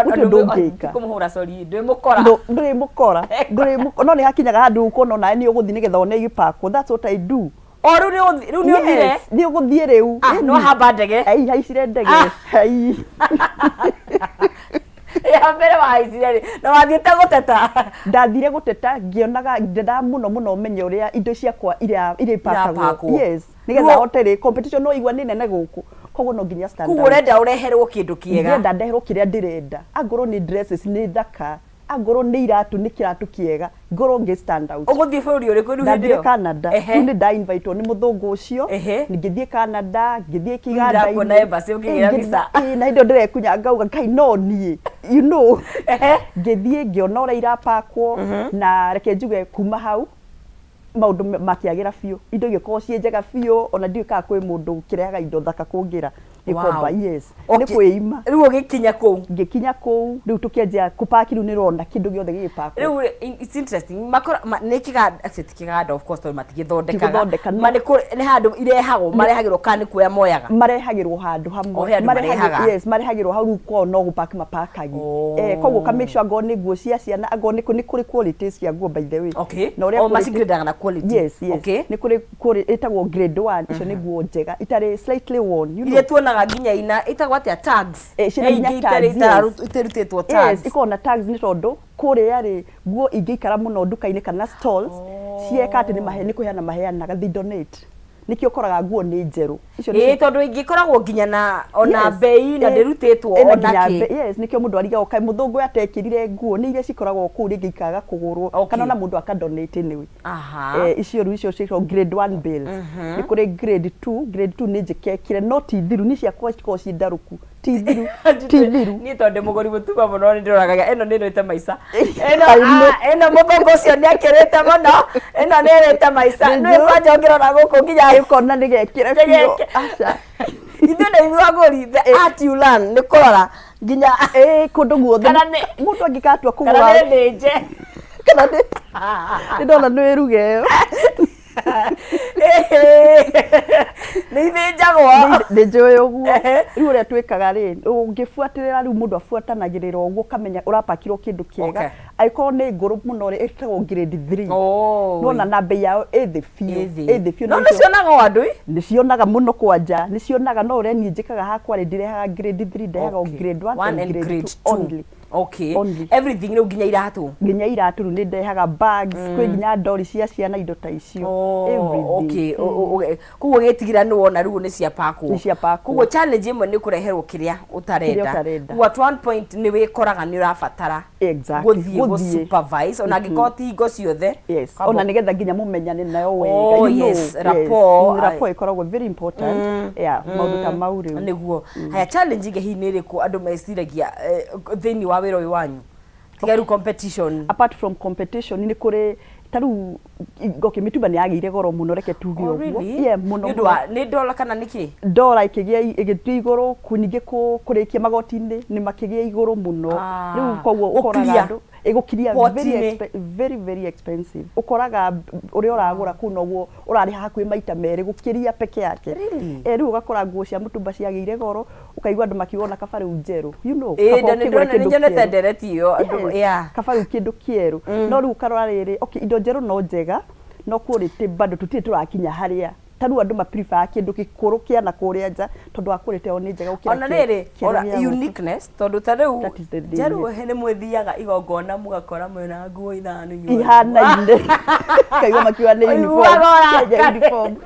S2: Gũtirĩ ũndũ ũngĩka.
S1: Kũmũhũra, sorry, ndwĩmũkora.
S2: Ndũrĩmũkora. Ndũrĩmũkora, no nĩ hakinyaga handũ ũkona onawe nĩ ũgũthiĩ nĩgetha one igĩpakwo. That's what I do.
S1: O rĩu nĩ rĩu nĩ ũthire.
S2: Yes, nĩ ũgũthiĩ rĩu.
S1: Ah, no hamba ndege.
S2: Ai, haicire ndege.
S1: Ah.
S2: Ai.
S1: Ya mbere wahaicire rĩ na wathiĩte gũteta?
S2: Ndathire gũteta ngĩonaga ndendaga mũno mũno menye ũrĩa indo ciakwa iria irĩpakagwo.
S1: Irapakwo.
S2: Yes, nĩgetha hote rĩ competition no igua nĩ nene gũkũ, koguo no nginya stand
S1: Koguo
S2: out.
S1: ũrenda ũreherwo kĩndũ kĩega.
S2: Ndĩrenda ndeherwo kĩrĩa ndĩrenda, angorwo nĩ dresses nĩ thaka, angorwo nĩ iratũ nĩ kĩratũ kĩega, ngorwo ngĩ stand out.
S1: Ũgũthiĩ bũrũri ũrĩkũ rĩu hĩndĩ
S2: Ndathire
S1: ĩyo?
S2: Canada. Rĩu nĩ nda invite nĩ mũthũngũ ũcio. Ngĩthiĩ Canada, ngĩthiĩ kĩganda-inĩ.
S1: Ndĩrakuona embassy ũkĩgĩra visa.
S2: Ĩĩ, na hĩndĩ ĩyo ndĩrekunya ngauga Ngai no niĩ. Ngĩthiĩ ngĩona ũrĩa irapakwo na reke njuge kuma hau maũndũ makĩagĩra biũ, indo igĩkorwo ciĩ njega biũ, ona ndiũĩ kana kwĩ mũndũ ũkĩrehaga indo thaka kũngĩra Gĩkomba. Yes, nĩ kwĩima.
S1: Rĩu ũgĩkinya kũu?
S2: Ngĩkinya kũu rĩu tũkĩanjia kũpaki, rĩu nĩ ũrona kĩndũ gĩothe gĩgĩpakwo.
S1: Rĩu rĩ, it's interesting, makora nĩ kĩganda, actually ti kĩganda of course tondũ matigĩthondekaga.
S2: Tigũthondeka, no.
S1: Ma nĩ handũ irehagwo, marehagĩrwo kana nĩ kuoya moyaga?
S2: Marehagĩrwo handũ hamwe.
S1: O he andũ marehaga.
S2: Yes, marehagĩrwo hau, rĩu kwao no gũpaki mapakagi. Koguo ũka make sure angorwo nĩ nguo cia ciana, angorwo nĩ kũrĩ quality cia nguo, by the way. Na ũrĩa
S1: O macigradaga na quality.
S2: Yes. Nĩ kũrĩ ĩtagwo grade 1, icio nĩ nguo njega itarĩ slightly worn.
S1: Iria tuonaga nginya ina ĩtagwo atĩa, tags?
S2: Eh, ciĩna
S1: He
S2: nginya
S1: ingĩ
S2: tags, yes.
S1: itarutĩtwo
S2: Yes,
S1: tags.
S2: ikoragwo na tags nĩ tondũ kũrĩa rĩ nguo ingĩikara mũno nduka-inĩ kana stalls cieka atĩ nĩ mahe nĩ kũheana maheanaga, they donate, nĩkĩo ũkoraga nguo nĩ njerũ. Icio
S1: Ĩĩ, tondũ ingĩkoragwo nginya na ona mbei na ndĩrutĩtwo
S2: Ĩna
S1: ona
S2: nginya
S1: kĩ.
S2: Yes, nĩkĩo mũndũ arigagwo kaĩ mũthũngũ ũyũ atekĩrire nguo, nĩ iria cikoragwo kũu rĩngĩ ikaga kũgũrwo kana ona mũndũ aka donate anyway. Icio rĩu icio ciĩtagwo grade 1 bales. Nĩ kũrĩ grade 2. Grade 2 nĩ njĩkekire no ti thiru, niĩ ciakwa cikoragwo ciĩ ndarũku, ti thiru, ti thiru.
S1: Niĩ tondũ ndĩ mũgũri mũtuma mũno nĩ ndĩroraga ĩno nĩ ĩrĩte maica ĩno.
S2: I know.
S1: Ah, ĩno mũthũngũ ũcio nĩ akĩrĩte mũno, ĩno nĩ ĩrĩte maica.
S2: Nĩ
S1: Nĩ
S2: njũĩ.
S1: kwanja ũngĩrora gũkũ nginya
S2: ũkona nĩ gekĩre biũ.
S1: Nĩgekĩ-
S2: Aca.
S1: Ithuĩ na ithuĩ agũri, the art you learn nĩ kũrora nginya
S2: Ĩĩ, kũndũ guothe.
S1: Kana nĩ-
S2: Mũndũ angĩgatua
S1: kana
S2: kũgũra
S1: nĩ thĩnje.
S2: Kana nĩ nĩ ndona nĩ wĩruge ĩyo.
S1: Nĩ ithĩnjagwo.
S2: Nĩ njũĩ ũguo. Rĩu ũrĩa twĩkaga rĩ, ũngĩbuatĩrĩra rĩu mũndũ abuatanagĩrĩra ũguo ũkamenya ũrapakirwo kĩndũ kĩega. Angĩkorwo nĩ ngũrũ mũno rĩ, ĩtagwo grade 3. Nĩwona na mbei yao ĩ thĩ biũ.
S1: Ĩ thĩ.
S2: Ĩ thĩ biũ.
S1: No
S2: na
S1: nĩ cionagwo andũ ĩ?
S2: Nĩ cionaga mũno, kwanja nĩ cionaga, no ũrĩa niĩ njĩkaga hakwa rĩ, ndirehaga grade 3, ndehaga o grade 1
S1: One
S2: and
S1: and
S2: grade
S1: grade
S2: 2
S1: two.
S2: only.
S1: Okay.
S2: Only.
S1: Everything rĩu nginya iratũ.
S2: Nginya iratũ rĩu nĩ ndehaga, bags, kwĩ nginya ndori cia ciana, indo ta icio.
S1: Oh,
S2: Everything.
S1: okay. Koguo gĩtigĩra nĩ wona rĩu nĩ cia pakwo.
S2: Nĩ cia pakwo.
S1: Koguo challenge ĩmwe nĩ kũreherwo kĩrĩa ũtarenda.
S2: Kĩrĩa ũtarenda.
S1: Koguo at one point nĩ wĩkoraga nĩ ũrabatara gũthiĩ gũ
S2: Gũthiĩ.
S1: supervise ona angĩkorwo ti hingo ciothe.
S2: Yes.
S1: Kwamba-
S2: Ona nigetha nginya mumenyane nayo wega.
S1: Oh,
S2: you know.
S1: yes, rapport,
S2: Rapport ĩkoragwo very important. Yeah, maũndũ ta mau rĩu.
S1: Nĩguo. Haya, challenge ĩngĩ hihi nĩ ĩrĩkũ andũ meciragia thĩinĩ wa wĩra ũyũ wanyu, tiga rĩu competition?
S2: Apart from competition, nĩ kũrĩ ta rĩu, okay, mĩtumba nĩ yagĩire goro mũno, reke tuge
S1: Oh,
S2: ũguo.
S1: really?
S2: Yeah, mũno.
S1: Nĩ ũndũ
S2: mũno.
S1: wa nĩ dola kana nĩkĩ?
S2: Ndora ĩkĩgĩa, ĩgĩthiĩ igũrũ, ningĩ kũrĩkia magoti-inĩ nĩ makĩgĩa igũrũ mũno.
S1: Ah,
S2: Rĩu koguo ũkoraga
S1: gũkiria.
S2: andũ ĩgũkiria very,
S1: Port-inĩ.
S2: Very very expensive. Ũkoraga ũrĩa ũragũra kũu noguo ũrarĩha hakuhĩ maita merĩ gũkĩria peke yake.
S1: Really?
S2: Eh, rĩu ũgakora nguo cia mũtumba ciagĩire goro, ũkaigua andũ makiuga ona kaba rĩu njerũ, you know,
S1: Ĩĩ,
S2: kaba ũkĩgũre
S1: nĩ
S2: kĩndũ
S1: nyonete
S2: kĩerũ.
S1: ndereti ĩyo
S2: Yes,
S1: yeah.
S2: kaba rĩu kĩndũ kĩerũ. No rĩu ũkarora rĩrĩ, okay, indo njerũ no njega, no quality bado tũtirĩ tũrakinya harĩa ta rĩu andũ ma prefer kĩndũ gĩkũrũ kĩa na kũrĩa nja tondũ wa quality yao nĩ njega gũkĩra
S1: Ona rĩrĩ
S2: kĩerũ
S1: ona
S2: gĩa gũkũ.
S1: Uniqueness, tondũ ta rĩu
S2: That is the thing,
S1: njerũ
S2: yes.
S1: nĩ mwĩthiaga igongona mũgakora mwĩna nguo ithano inyuothe.
S2: Ihanaine, kaigua makiuga nĩ uniform.
S1: Ũiguaga
S2: Kenya uniform.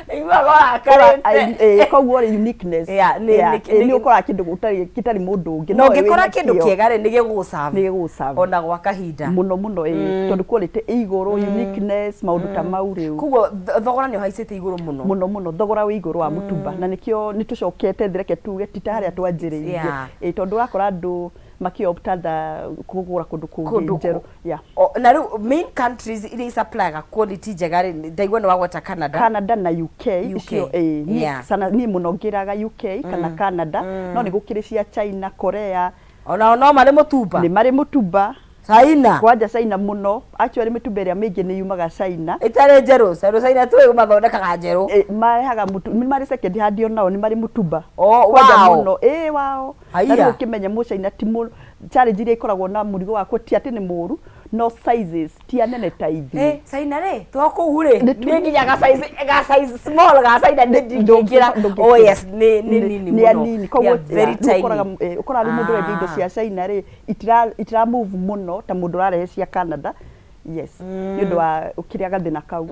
S1: Ũiguaga ũrakarĩte.
S2: Koguo rĩ, uniqueness.
S1: Yeah,
S2: nĩ ũkoraga kĩndũ gũtarĩ gĩtarĩ mũndũ ũngĩ
S1: Na
S2: no we
S1: ũngĩkora
S2: wĩna
S1: kĩndũ
S2: kĩo.
S1: kĩega rĩ, nĩ gĩgũgũserve.
S2: Nĩ gĩgũgũserve.
S1: Ona gwa kahinda.
S2: Mũno mũno, ĩĩ, tondũ quality ĩ igũrũ, uniqueness, maũndũ ta mau rĩu.
S1: Koguo thogora nĩ ũhaicĩte igũrũ mũno.
S2: Mũno mũno, thogora wĩ igũrũ wa mũtumba, na nĩkĩo nĩ tũcokete thĩ, reke tuge ti ta harĩa twanjĩrĩirie. Ĩĩ, tondũ ũrakora andũ makĩopta tha kũgũra kũndũ kũngĩ
S1: Kũndũ
S2: njerũ, yeah.
S1: Na rĩu main countries iria isupplyga quality njega rĩ, ndaigua nĩ wagweta Canada.
S2: Canada na UK.
S1: UK.
S2: Icio ĩĩ, niĩ sana niĩ mũno ngĩraga UK kana Canada, no nĩ gũkĩrĩ cia China, Korea.
S1: Onao no marĩ mũtumba?
S2: Nĩ marĩ mũtumba.
S1: China?
S2: Kwanja China mũno. Actually, mĩtumba ĩrĩa mĩingĩ nĩ yumaga China.
S1: Ĩtarĩ njerũ? Tondũ China tũĩ mathondekaga njerũ.
S2: Eh, marehaga mũtu, nĩ marĩ second hand, onao nĩ marĩ mũtumba.
S1: Oh,
S2: Kwanja
S1: wao.
S2: mũno, ĩĩ, wao. Na
S1: Haiya.
S2: rĩu ũkĩmenya mũcaina ti challenge iria ikoragwo na mũrigo wakuo ti atĩ nĩ mũru, no sizes ti anene ta ithuĩ.
S1: Eh, China rĩ, twa kũu rĩ,
S2: Nĩ
S1: nĩ nginya ga size, ga size small ga China nĩ ndingĩkĩra.
S2: Ndũngĩkĩra.
S1: Oh yes, nĩ nini
S2: Nĩ
S1: mũno.
S2: anini.
S1: They
S2: Koguo
S1: are very
S2: yeah, rĩu ũkoraga
S1: tiny.
S2: ũkoraga rĩu mũndũ ũrendia indo cia China rĩ, itira move mũno ta mũndũ ũrarehe cia Canada, yes, nĩ ũndũ wa kĩrĩa gathĩna kau.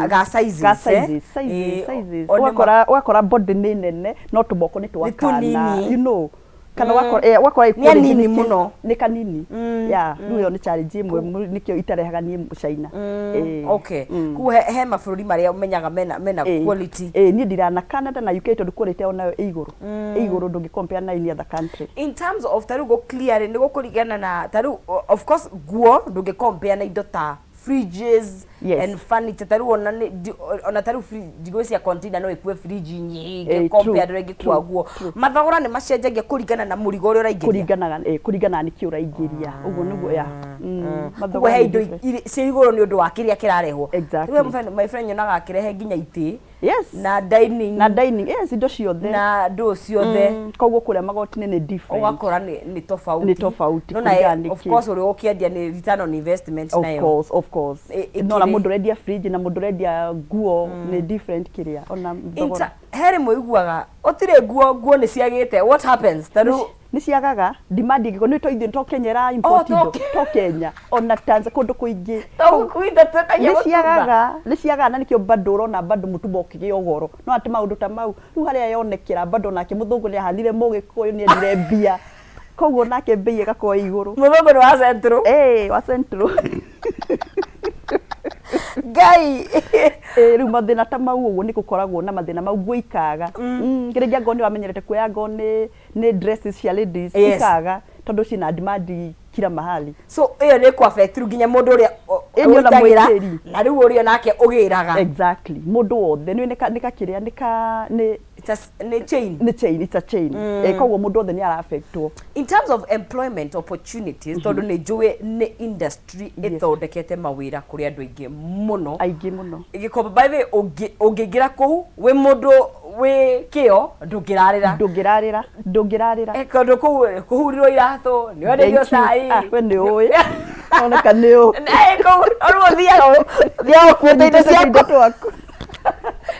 S1: Ga sizes,
S2: Ga
S1: eh?
S2: sizes, sizes, sizes.
S1: O nĩ
S2: Ũgakora body nĩ nene no tũmoko nĩ twa
S1: Nĩ
S2: kana,
S1: tũnini.
S2: you know, kana ũgakora
S1: Nĩ anini mũno.
S2: Nĩ kanini, yeah. Rĩu ĩyo nĩ challenge ĩmwe nĩkĩo itarehaga niĩ China.
S1: Okay. Koguo he mabũrũri marĩa ũmenyaga mena quality.
S2: Ĩĩ, niĩ ndirana Canada na UK tondũ quality yao nayo ĩ igũrũ, ĩ igũrũ, ndũngĩ compare na any other country.
S1: In terms of ta rĩu gũ clear rĩ, nĩ gũkũringana na ta rĩu of course nguo ndũngĩ compare na indo ta fridges and furniture. Ta rĩu ona ona ta rĩu ndigwĩciria container no ĩkue fridge nyingĩ compare ndũrĩa ĩngĩkua nguo. Mathogora nĩ macenjagia kũringana na mũrigo ũrĩa ũraingĩria.
S2: Kũringanaga nĩkĩ ũraingĩria, ũguo nĩguo, yeah.
S1: Koguo
S2: Mathogora
S1: he
S2: nĩ
S1: indo
S2: different.
S1: Ciĩ igũrũ nĩ ũndũ wa kĩrĩa kĩrarehwo.
S2: Exactly.
S1: Rĩu my friend nyonaga akĩrehe nginya itĩ na dining
S2: Na dining, yes, indo ciothe.
S1: Na ndũ ciothe.
S2: Koguo kũrĩa magoti-inĩ nĩ different.
S1: Ũgakora nĩ tofauti.
S2: Nĩ tofauti,
S1: No na
S2: kũringana nĩ
S1: of
S2: kĩ.
S1: course ũrĩa ũkĩendia nĩ return on investment
S2: Of
S1: nayo.
S2: course, of course. No na mũndũ ũrendia fridge na mũndũ ũrendia nguo nĩ different kĩrĩa ona thogora.
S1: He rĩmwe ũiguaga ũtirĩ nguo nĩ ciagĩte, what happens ta rĩu?
S2: Nĩ ciagaga demand ĩngĩkorwo nĩ to ithuĩ to Kenya ĩra import
S1: Oh,
S2: indo, to Kenya, ona Tanzania, kũndũ kũingĩ.
S1: To gũkũ twĩtagia
S2: Nĩ
S1: mũtumba.
S2: ciagaga, na nĩkĩo bado ũrona bado mũtumba ũkĩgĩa goro, no atĩ maũndũ ta mau rĩu harĩa yonekera bado nake mũthũngũ nĩ ahanire mũgĩkũyũ nĩ endire mbia, koguo nake mbei ĩgakorwo ĩ igũrũ.
S1: Mũthũngũ nĩ wa Central.
S2: Ĩĩ, wa Central.
S1: Ngai.
S2: Ĩĩ, rĩu mathĩna ta mau ũguo nĩ gũkoragwo na mathĩna mau, nguo ikaga. Rĩngĩ angorwo nĩ wamenyerete kuoya ngoo nĩ dresses cia ladies, ikaga tondũ ciĩna demand kila mahali.
S1: So ĩyo nĩ kũ affect rĩu nginya mũndũ ũrĩa
S2: Ĩni ona
S1: ũitagĩra,
S2: mwĩkĩri.
S1: na rĩu ũrĩa nake ũgĩraga.
S2: Exactly, mũndũ wothe nĩ nĩ kakĩrĩa nĩ ka nĩ
S1: It's a nĩ chain.
S2: Nĩ chain, it's a chain. Koguo mũndũ wothe nĩ ara-affectwo.
S1: In terms of employment opportunities, tondũ nĩ njũĩ nĩ industry ĩthondekete mawĩra kũrĩ andũ aingĩ mũno.
S2: Aingĩ mũno.
S1: Gĩkomba, by the way, ũngĩingĩra kũu wĩ mũndũ wĩ kĩo, ndũngĩrarĩra.
S2: Ndũngĩrarĩra, ndũngĩrarĩra.
S1: Eh, kũndũ kũu kũhurirwo iratũ, nĩ wenderio
S2: Thank you.
S1: cai.
S2: Ah, we nĩ ũĩ, oneka nĩ ũĩ.
S1: Eh, kũu rĩu ũthiaga ũkuĩte indo
S2: Indo
S1: ciaku.
S2: twaku.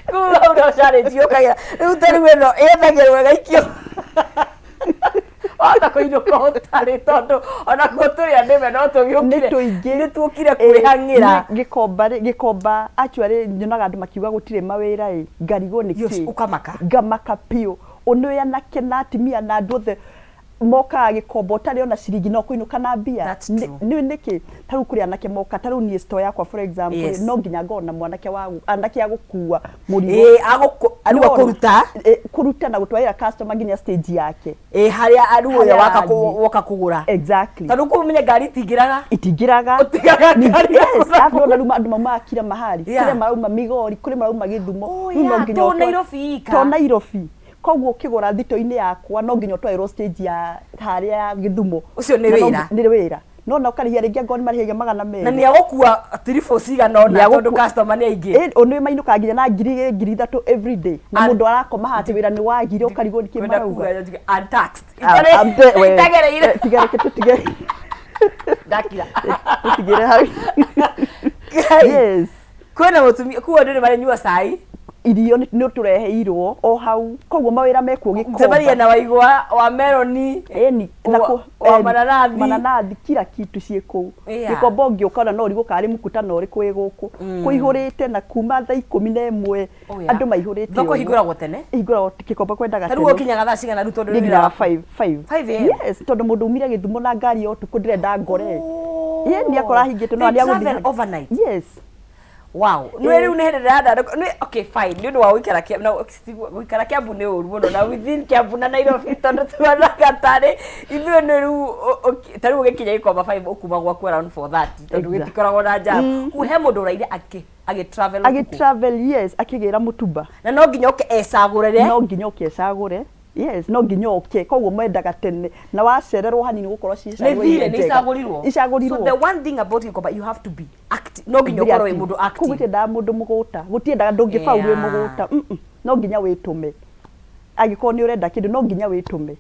S1: Kũu hau no challenge yũkagĩra rĩu, ta rĩu ĩno yethagĩrwo ĩgaikio. Wahota kũinũka ũtarĩ tondũ onakuo tũrĩ andũ no tũgĩũkire.
S2: Nĩ tũingĩ.
S1: Nĩ tuokire kwĩhang'ĩra.
S2: Gĩkomba rĩ, Gĩkomba actually nyonaga andũ makiuga gũtirĩ mawĩra ĩ, ngarigwo nĩ
S1: Yes,
S2: kĩ.
S1: ũkamaka.
S2: Ngamaka biũ. Ũnĩ anake na atumia na andũ othe mokaga Gĩkomba ũtarĩ ona ciringi no kũinũka na mbia.
S1: That's
S2: Nĩ-
S1: true.
S2: Nĩ nĩkĩ? Ta rĩu kũrĩ anake moka, ta rĩu niĩ store yakwa for example,
S1: Yes.
S2: no nginya ngorwo na mwanake wa anake a gũkua mũrigo.
S1: Ĩĩ, rĩu
S2: Nĩwona?
S1: akũruta.
S2: Ĩ, kũruta na gũtwarĩra customer nginya stage yake.
S1: Ĩĩ, harĩa rĩu ũrĩa
S2: Harĩa
S1: waka
S2: arathiĩ.
S1: woka kũgũra.
S2: Exactly.
S1: Tondũ kũu ũmenye ngari itingĩraga.
S2: Itingĩraga.
S1: Ũtigaga ngari
S2: Yes,
S1: yaku na
S2: alafu ona rĩu andũ maumaga kila mahali.
S1: Yeah.
S2: Kũrĩ marauma Migori, kũrĩ marauma Gĩthumo.
S1: Oh,
S2: Rĩu no
S1: yeah,
S2: nginya
S1: to Nairobi ika.
S2: To Nairobi. Koguo ũkĩgũra thito-inĩ yakwa no nginya ũtwarĩrwo stage ya harĩa ya Gĩthumo.
S1: Ũcio nĩ
S2: Na no
S1: wĩra.
S2: Nĩ wĩra. No na ũkarĩhia rĩngĩ angorwo nĩ marĩhagia magana
S1: Na
S2: merĩ.
S1: nĩ agũkua tiribũ cigana ũna
S2: Nĩ
S1: tondũ
S2: agũkua-
S1: customer nĩ aingĩ.
S2: Ĩ, nĩ mainũkaga nginya na 2000, 3000 every day. Na mũndũ arakoma haha atĩ wĩra nĩ wagire ũkarigwo nĩkĩ
S1: Kwenda
S2: marauga.
S1: kuga njuge untaxed.
S2: Ah, we,
S1: Itagereire.
S2: Tiga reke tũtige.
S1: Ndakira.
S2: Tũtigĩre hau.
S1: Ngai.
S2: Yes.
S1: Kwĩna mũtumia kuo andũ nĩ maranyua cai.
S2: Irio nĩ tũreheirwo o hau, koguo mawĩra mekuo
S1: Mũcemania
S2: Gĩkomba.
S1: na waigwa wa meroni.
S2: Ĩni, na
S1: Wa
S2: ĩni,
S1: mananathi.
S2: Mananathi kila kitu ciĩ kũu.
S1: Yeah.
S2: Gĩkomba ũngĩũka ona no ũrigwo karĩ mkutano ũrĩkũ wĩ gũkũ. Kũihũrĩte na kuma thaa 11
S1: Oh, yeah.
S2: andũ maihũrĩte
S1: Thoko
S2: ũguo.
S1: ĩhingũragwo tene.
S2: Ĩhingũragwo Gĩkomba kwendaga
S1: Ta rĩu ũkinyaga thaa cigana rĩu tondũ
S2: Niĩ
S1: nĩ wĩra
S2: nginyaga
S1: waku?
S2: 5.
S1: 5 a.m.?
S2: Yes, tondũ mũndũ umire Gĩthumo na ngari ya ũtukũ ndĩrenda ngore.
S1: Oh.
S2: Ĩni akorwo ahingĩte no
S1: They
S2: nĩ agũthiĩ.
S1: travel overnight.
S2: Yes.
S1: Wow. Nĩ rĩu nĩ hĩndĩ ndĩrandandũka. Nĩ okay fine. Nĩ ũndũ wa gũikara Kiambu na gũikara Kiambu nĩ ũru mũno na within Kiambu na Nairobi tondũ tuonaga tarĩ ithuĩ nĩ rĩu ta rĩu ũgĩkinya Gĩkomba 5 ũkuma gwaku around 4:30 tondũ gĩtikoragwo na jam. Kũu he mũndũ ũraire akĩ agĩ travel
S2: Agĩ
S1: ũtukũ.
S2: travel, yes, akĩgĩra mũtumba.
S1: Na no nginya ũke ecagũrĩre.
S2: No nginya ũke ecagũre. Yes, no nginya ũke, koguo mendaga tene na wacererwo hanini gũkorwo
S1: Nĩ
S2: cicagũrĩire
S1: thire nĩ
S2: njega.
S1: icagũrirwo.
S2: Icagũrirwo.
S1: So the one thing about Gĩkomba, you have to be active. No nginya ũkorwo wĩ mũndũ
S2: Kũu
S1: active.
S2: gũtiendaga mũndũ mũgũta, gũtiendaga ndũngĩbaũ wĩ mũgũta. No nginya wĩtũme. Angĩkorwo nĩ ũrenda kĩndũ no nginya wĩtũme.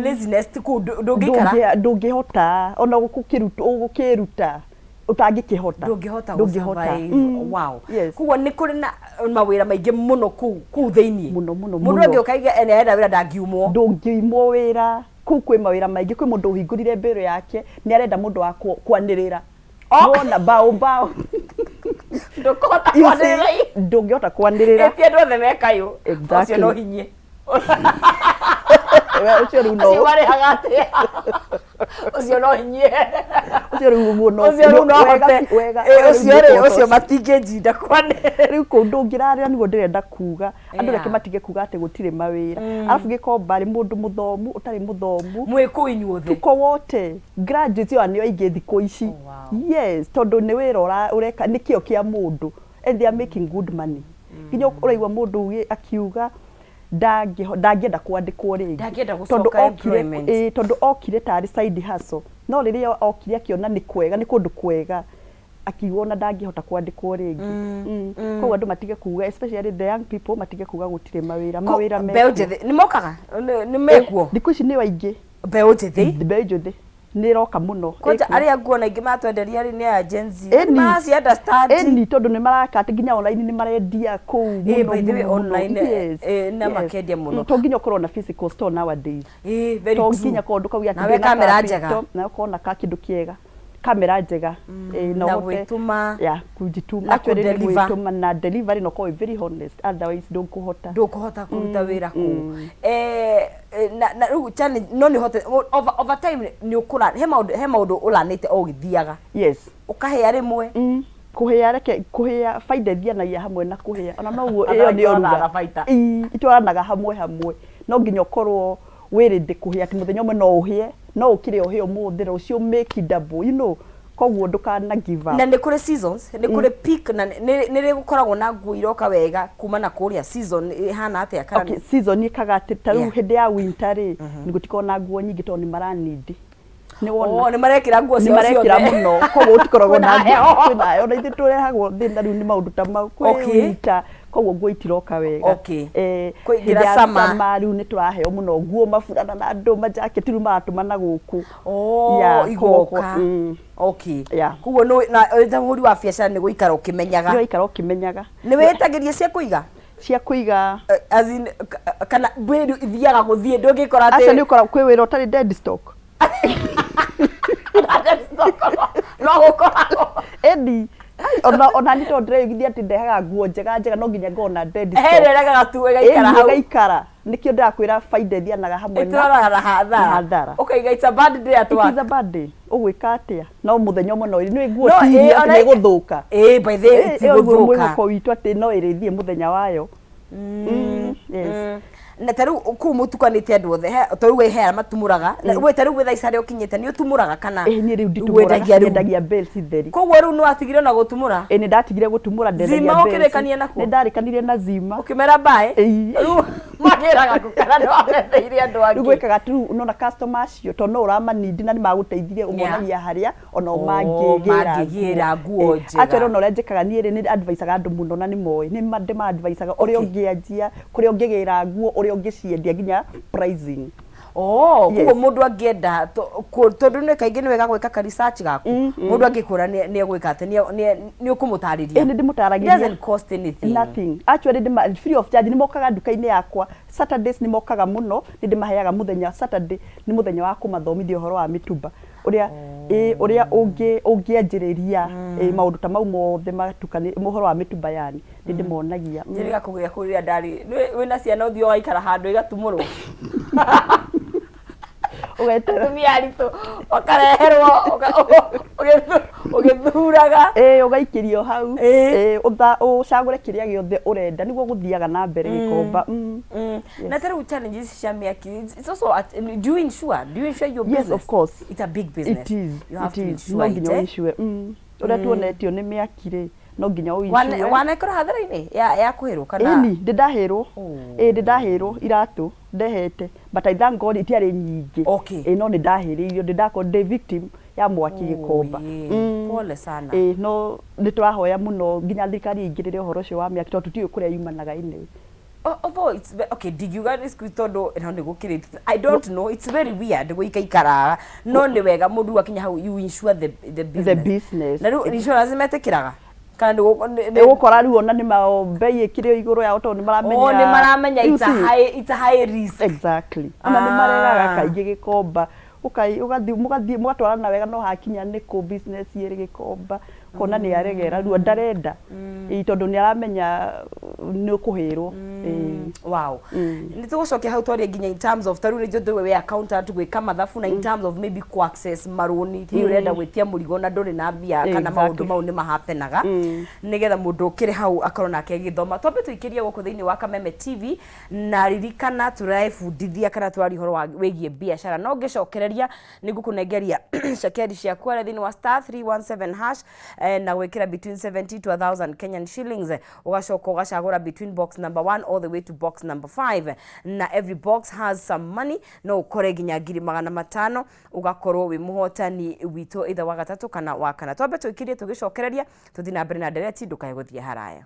S1: Laziness ti kũu ndũngĩikara.
S2: Ndũngĩhota ona gũkĩruta ũtangĩkĩhota.
S1: Ndũngĩhota
S2: Ndũngĩhota.
S1: gũ-survive. Wow.
S2: Yes.
S1: Koguo nĩ kũrĩ na mawĩra maingĩ mũno kũu kũu thĩinĩ.
S2: Mũno, mũno,
S1: Mũndũ
S2: mũno.
S1: angĩũka aiga nĩ arenda wĩra ndangiumwo.
S2: Ndũngĩimwo wĩra. Kũu kwĩ mawĩra maingĩ, kwĩ mũndũ ũhingũrire mbĩrũ yake nĩ arenda mũndũ wa kwanĩrĩra.
S1: Oh.
S2: Wona bao bao.
S1: Ndũkũhota
S2: You see,
S1: kwanĩrĩra.
S2: ndũngĩhota kwanĩrĩra.
S1: Ĩti andũ othe mekayũ.
S2: Exactly.
S1: Ũcio no hinyie.
S2: We, ũcio rĩu no
S1: Acio marĩhaga atĩa? Ũcio no hinyie.
S2: Ũcio rĩu ũguo no
S1: Ũcio rĩu no
S2: wega
S1: hote.
S2: wega.
S1: Ĩ,
S2: rĩu
S1: ũcio rĩ,
S2: nĩũkũhota
S1: ũcio matingĩnjinda kwanĩrĩra.
S2: Rĩu kũu ndũngĩrarĩra nĩguo ndĩrenda kuga andũ reke
S1: Yeah.
S2: matige kuga atĩ gũtirĩ mawĩra. Arabu Gĩkomba rĩ, mũndũ mũthomu ũtarĩ mũthomu
S1: Mwĩ kũu inyuothe.
S2: Tuko wote, graduates ĩyo nĩo aingĩ thikũ ici.
S1: Oh, wow.
S2: Yes, tondũ nĩ wĩra ũreka nĩ kĩo kĩa mũndũ and they are making good money. Nginya ũraigua mũndũ akiuga ndangĩenda kwandĩkwo rĩngĩ.
S1: Ndangĩenda
S2: Tondũ
S1: gũcoka
S2: okire
S1: employment.
S2: Ĩĩ, tondũ okire tarĩ side hustle, no rĩrĩa okire akĩona nĩ kwega, nĩ kũndũ kwega, akiuga ona ndangĩhota kwandĩkwo rĩngĩ. Koguo andũ matige kuga, especially the young people, matige kuga gũtirĩ mawĩra. Mawĩra
S1: Mbeũ
S2: mekuo.
S1: njĩthĩ nĩ mokaga nĩ mekuo.
S2: Thikũ ici nĩo aingĩ.
S1: Mbeũ njĩthĩ.
S2: Mbeũ njĩthĩ nĩ ĩroka mũno.
S1: Kwanja
S2: Ĩkuo.
S1: arĩa nguona aingĩ matwenderia rĩ nĩ aya Gen Z.
S2: Ĩni.
S1: Maraci understand.
S2: Ĩni, tondũ nĩ maraka atĩ nginya online nĩ marendia kũu
S1: Ĩ,
S2: mũno
S1: by the way,
S2: mũno mũno.
S1: online,
S2: Yes,
S1: na
S2: yes.
S1: makendia mũno.
S2: To nginya ũkorwo na physical store nowadays.
S1: Ĩ, very
S2: To
S1: true.
S2: nginya korwo ndũkauge atĩ
S1: Nawe
S2: ndĩ na
S1: kamera
S2: capital,
S1: njega.
S2: na ũkorwo na ka kĩndũ kĩega, kamera njega. Ĩ,
S1: Na
S2: ũhote-
S1: gwĩtũma.
S2: Yeah, kujituma.
S1: Na
S2: Actually nĩ
S1: kũ-deliver.
S2: gwĩtũma na delivery na ũkorwo wĩ very honest, otherwise ndũkũhota.
S1: Ndũkũhota kũruta wĩra kũu. Na rĩu challenge no nĩ ũhote over time nĩ ũkũra he maũndũ ũlanĩte o ũgĩthiaga.
S2: Yes.
S1: Ũkahĩa rĩmwe.
S2: Kũhĩa, reke kũhĩa, baida ĩthianagia hamwe na kũhĩa ona noguo
S1: Ona
S2: ĩyo nĩyo
S1: itwaranaga
S2: ruga.
S1: na baita.
S2: Ii, itwaranaga hamwe hamwe, no nginya ũkorwo wĩ ready kũhĩa atĩ mũthenya ũmwe no ũhĩe, no ũkire ũhĩe ũmũthĩ, rũciũ make double, koguo ndũkana give up.
S1: Na nĩ kũrĩ seasons, nĩ kũrĩ peak na nĩ rĩ gũkoragwo na nguo iroka wega kuma na kũrĩa season ĩhana atĩa kana?
S2: Okay, season ĩkaga atĩ ta rĩu hĩndĩ ya winter rĩ, nĩ gũtikoragwo na nguo nyingĩ tondũ nĩ maranindi, nĩ
S1: Oh,
S2: wona
S1: nĩ marekĩra nguo
S2: nĩ
S1: ciao
S2: marekĩra
S1: ciothe.
S2: Mũno, koguo gũtikoragwo na
S1: Kwĩna
S2: nguo.
S1: heho.
S2: Kwĩna heho na ithuĩ tũrehagwo thĩna rĩu nĩ maũndũ ta mau kwĩ winter, koguo nguo itiroka wega.
S1: Kũingĩra
S2: Hĩndĩ ya
S1: summer.
S2: summer rĩu nĩ tũraheo mũno nguo, maburana na andũ majaketi rĩu maratũma na gũkũ.
S1: Oh,
S2: Yeah,
S1: igoka.
S2: koguo. Yeah.
S1: Koguo nĩ na wĩ ta mũhũri wa biacara nĩ gũikara ũkĩmenyaga.
S2: Nĩ waikara ũkĩmenyaga.
S1: Nĩ wĩtagĩria cia kũiga?
S2: Cia kũiga.
S1: As in, kana bale ithiaga gũthiĩ ndũngĩkora
S2: atĩ. Aca nĩ ũkora kwĩ wĩra ũtarĩ dead stock.
S1: Dead stock no gũkoragwo.
S2: Ĩni ona niĩ tondũ ndĩreigithia atĩ ndehaga nguo njega njega no nginya ngorwo na dead stock.
S1: He ĩrĩa ĩregaga tu ĩgaikara hau.
S2: Ĩgaikara. Nĩkĩo ndĩrakwĩra baida ĩthianaga hamwe na
S1: Ĩtwaranaga na hathara.
S2: Na hathara.
S1: Ũkaiga it's a bad day at
S2: It
S1: work.
S2: is a bad day. Ũgwĩka atĩa? No mũthenya ũmwe no nĩ nguo
S1: No,
S2: ti iria
S1: ĩ,
S2: atĩ
S1: ona-
S2: nĩ ĩgũthũka.
S1: Ĩ, by the way,
S2: Ĩ, ĩyo nĩguo
S1: itigũthũka.
S2: mwĩhoko witũ atĩ no ĩrĩthiĩ mũthenya wayo. Yes.
S1: Na ta rĩu kũu mũtukanĩte andũ othe ta rĩu we he arĩa matumũraga na we ta rĩu we thaa ici harĩa ũkinyĩte nĩ ũtumũraga kana
S2: Ĩ, niĩ rĩu nditumũraga,
S1: wendagia rĩu
S2: nyendagia bales theri.
S1: Koguo rĩu nĩ watigire ona gũtumũra?
S2: Ĩ, nĩ ndatigire gũtumũra ndendagia
S1: Zima
S2: bales.
S1: ũkĩrĩkania nakuo?
S2: Nĩ ndarĩkanire na Zima.
S1: Ũkĩmera bye?
S2: Ĩi.
S1: Rĩu magĩraga kũ kana nĩ wametheire andũ
S2: Rĩu
S1: angĩ?
S2: gwĩkaga tu rĩu nona customer acio tondũ no ũramanindi na nĩ magũteithirie ũmonagia harĩa ona o
S1: Oh,
S2: mangĩgĩra
S1: mangĩgĩra nguo njega.
S2: Actually ona ũrĩa njĩkaga niĩ rĩ nĩ advisaga andũ mũno na nĩ moĩ nĩ ndĩma advisaga ũrĩa ũngĩanjia kũrĩa ũngĩgĩra nguo ũrĩa ũngĩciendia nginya pricing.
S1: Oh,
S2: Yes.
S1: koguo mũndũ angĩenda tondũ nĩ kaingĩ nĩ wega gwĩka ka research gaku mũndũ angĩkwĩra nĩ egwĩka atĩ nĩ ũkũmũtarĩria.
S2: Ĩ, nĩ ndĩmũtaragĩria.
S1: It doesn't cost anything.
S2: Nothing. Actually ndĩma, free of charge nĩ mokaga nduka-inĩ yakwa Saturdays nĩ mokaga mũno nĩ ndĩmaheaga mũthenya Saturday nĩ mũthenya wa kũmathomithia ũhoro wa mĩtumba ũrĩa ĩ, ũrĩa ũngĩ ũngĩanjĩrĩria ĩ, maũndũ ta mau mothe matukani ũhoro wa mĩtumba yani nĩ ndĩmonagia.
S1: Njĩrĩga kũgĩa kũu rĩrĩa ndarĩ wĩna ciana ũthiĩ ũgaikara handũ igatumũrwo.
S2: Ũgeterera.
S1: Atumia aritũ makareherwo ũgĩthuraga.
S2: Ĩĩ ũgaikĩrio hau.
S1: Ĩĩ.
S2: Ĩĩ ũcagũre kĩrĩa gĩothe ũrenda nĩguo gũthiaga na mbere gĩkomba.
S1: Na ta rĩu challenges cia mĩaki it's also at, do you insure do you insure your
S2: Yes,
S1: business?
S2: of course.
S1: It's a big business.
S2: It is.
S1: You have
S2: It
S1: to
S2: is.
S1: insure
S2: No
S1: it,
S2: nginya
S1: eh?
S2: ũinsure. Ũrĩa tuonetio nĩ mĩaki rĩ no nginya ũinsure.
S1: Wanekora hathara-inĩ ya kũhĩrwo kana?
S2: Ĩni ndĩ ndahĩrwo.
S1: Oh.
S2: Ĩĩ ndĩ ndahĩrwo iratũ ndehete but I thank God itiarĩ nyingĩ.
S1: Okay.
S2: Ĩĩ no nĩ ndahĩrĩirio ndĩ ndakorwo ndĩ victim ya mwaki Gĩkomba.
S1: Oh, Pole sana.
S2: Ĩĩ no nĩ tũrahoya mũno nginya thirikari ĩingĩrĩre ũhoro ũcio wa mĩaki tondũ tũtiũĩ kũrĩa yumanaga anyway.
S1: Although it's okay ndingiuga nĩ squeeze tondũ no nĩ gũkĩrĩ I don't know, it's very weird gũikaikara no nĩ wega mũndũ akinya hau you insure the business.
S2: The business.
S1: Na rĩu insurance metĩkĩraga kana nĩ
S2: Ũgũkora rĩu ona nĩ mao mbei ĩkĩrĩ o igũrũ yao tondũ nĩ maramenya.
S1: Oh, nĩ maramenya
S2: You
S1: it's a
S2: see?
S1: high, it's a high risk.
S2: Exactly. Ona nĩ maregaga kaingĩ Gĩkomba. Ũkai ũgathiĩ mũgathiĩ mũgatwarana wega no hakinya nĩ kũ business ĩrĩ Gĩkomba ũkona nĩ aregera rĩu ndarenda. Ĩĩ tondũ nĩ aramenya nĩ ũkũhĩrwo. Ĩĩ.
S1: Wow. Nĩ tũgũcokia hau twarie nginya in terms of tarĩu rĩngĩ ũndũ wĩ accountant gwĩka mathabu na in terms of maybe ku access marũni hihi ũrenda gwĩtia mũrigo na ndũrĩ na mbia kana maũndũ mau nĩ mahapenaga nĩgetha mũndũ ũkĩrĩ hau akorwo nake agĩthoma. Twambe tũikĩrie gũkũ thĩinĩ wa Kameme TV na ririkana tũraebundithia kana tũraria ũhoro wa wĩgiĩ biacara no ngĩcokereria nĩ ngũkũnengeria cekeri ciaku harĩa thĩinĩ wa star 317 hash na gwĩkĩra between 70 to 1000 Kenyan shillings ũgacoka ũgacagũra between box number 1 all the way to box number 5 na every box has some money no ũkore nginya 500,000 ũgakorwo wĩ mũhotani witũ either wa gatatũ kana wa kana. Twambe tũikĩrie tũgĩcokereria tũthiĩ na mbere na ndereti ndũkae gũthiĩ haraya.